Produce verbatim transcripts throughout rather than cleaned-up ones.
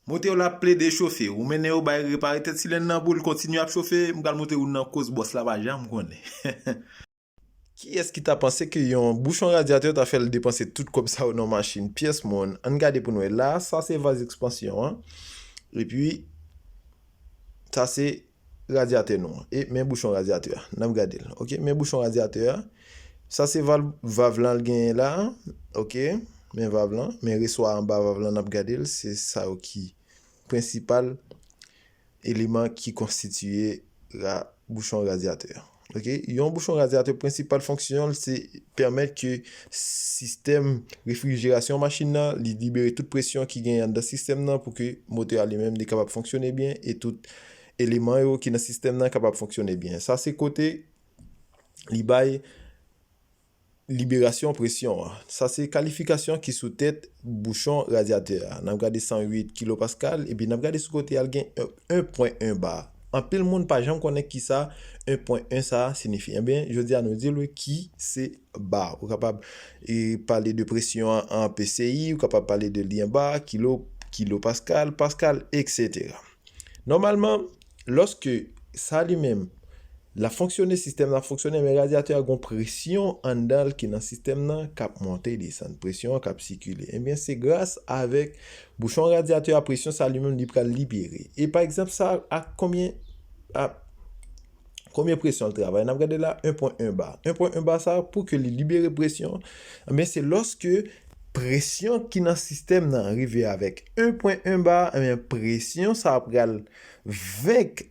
Motè w la ap plede chofe, ou mennen yo bay repare tèt silenn nan pou l kontinye ap chofe, m pral montre ou nan koz bòs la pa janm konnen. Kiyès ki ta panse ke yon bouchon radyatè ta fè l depanse tout kòb sa yo nan machin? Pyès moun. Ann gade pou n wè. La, sa se vaz ekspansyon an. Epi, sa se radyatè nou an. E men bouchon radyatè a. N ap gade l. Oke, men bouchon radyatè a. Sa se valv, vav lan l genyen la. Oke, men vav lan. Men reswa anba vav lan, n ap gade l. Se sa yo ki prensipal eleman ki konstitiye ra, bouchon radyatè. Oke, yon bouchon radyatè prensipal fonksyon l se pèmèt ke sistèm refrijerasyon machin nan, li libere tout presyon ki genyen anndan sistèm nan pou ke motè a li menm li kapab fonksyone byen e tout eleman yo ki nan sistèm nan kapab fonksyone byen. Sa se kote li bay liberasyon presyon an. Sa se kalifikasyon ki sou tèt bouchon radyatè a. N ap gade san uit kilopaskal, epi n ap gade sou kote a l gen en pwen en ba. Anpil moun pa janm konnen kisa en pwen en sa a siyifi. Ebyen, jodi a nou di l wi ki se ba. Ou kapab e, pale de presyon an an P S I, ou kapab pale de li an ba, kilo, kilopaskal, paskal, etsetera. Nòmalman, lòske sa li menm, l ap fonksyone, sistèm nan ap fonksyone, men radyatè a gon presyon anndan l ki nan sistèm nan k ap monte, desann, presyon an k ap sikile. Ebyen, se gras avèk bouchon radyatè a, presyon sa li menm li pral libere. E pa egzanp, sa ak konbyen, a konbyen presyon l travay? N ap gade la, en pwen en ba. En pwen en ba sa, pou ke li libere presyon, ebyen, se lòske presyon ki nan sistèm nan rive avèk en pwen en ba, ebyen, presyon sa pral venk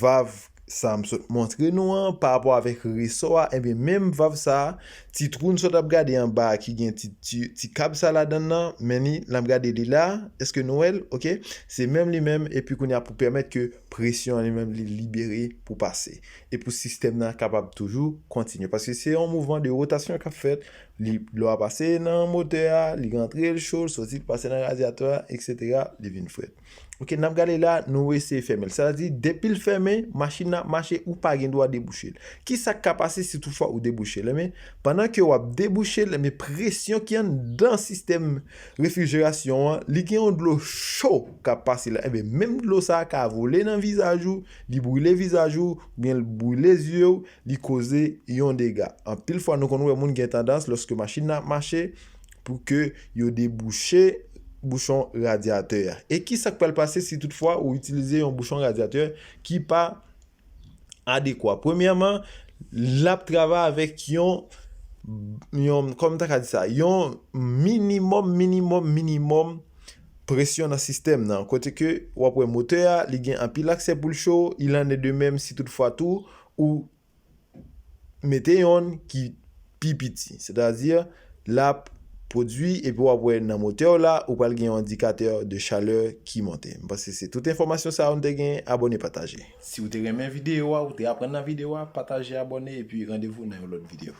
vav sa m sot montre nou an, pa rapò avèk resò a, ebyen, menm vav sa a, ti twou n sot ap gade anba a ki gen ti, ti, ti kab sa ladann nan, men li, n ap gade li la, èske nou wè l? Oke? Se menm li menm, epi kounye a pou pèmèt ke presyon an li menm li libere pou pase. E pou sistèm nan kapab toujou kontinye. Paske se yon mouvman de wotasyon k ap fèt, li, dlo a pase nan motè a, li rantre, l cho, l soti, l pase nan radyatè a, etsetera, li vin frèt. Oke, n ap gade la, nou eseye fèmen l. Sa vle di, depi l fèmen, machin nan ap mache, ou pa gen dwa debouche l. Kisa k ka pase si toutfwa ou debouche l? Ebyen, pandan ke w ap debouche l, ebyen, presyon ki anndan sistèm refrijerasyon an, li gen yon dlo cho k ap pase la. Ebyen, menm dlo sa a ka vole nan vizaj ou, li brile vizaj ou, oubyen l brile zye w, li koze yon dega. Anpil fwa, nou konn wè moun gen tandans, lòske machin nan ap mache, pou ke yo debouche bouchon radyatè a. E kisa k pral pase si toutfwa ou itilize yon bouchon radyatè ki pa adekwa? Premyèman, l ap travay avèk yon, yon, kòman m ta ka di sa, yon minimòm, minimòm, minimòm presyon nan sistèm nan. Kote ke w ap wè motè a, li gen anpil aksè pou l cho, il en est de même si toutfwa tou ou mete yonn ki pi piti, sètadi l ap pwodui epi w ap wè nan motè w la, ou pral gen yon endikatè de chalè ki monte. M panse se tout enfòmasyon sa a nou te gen. Abòne, pataje. Si w te renmen videyo a, ou te aprann nan videyo a, pataje, abòne epi randevou nan yon lòt videyo.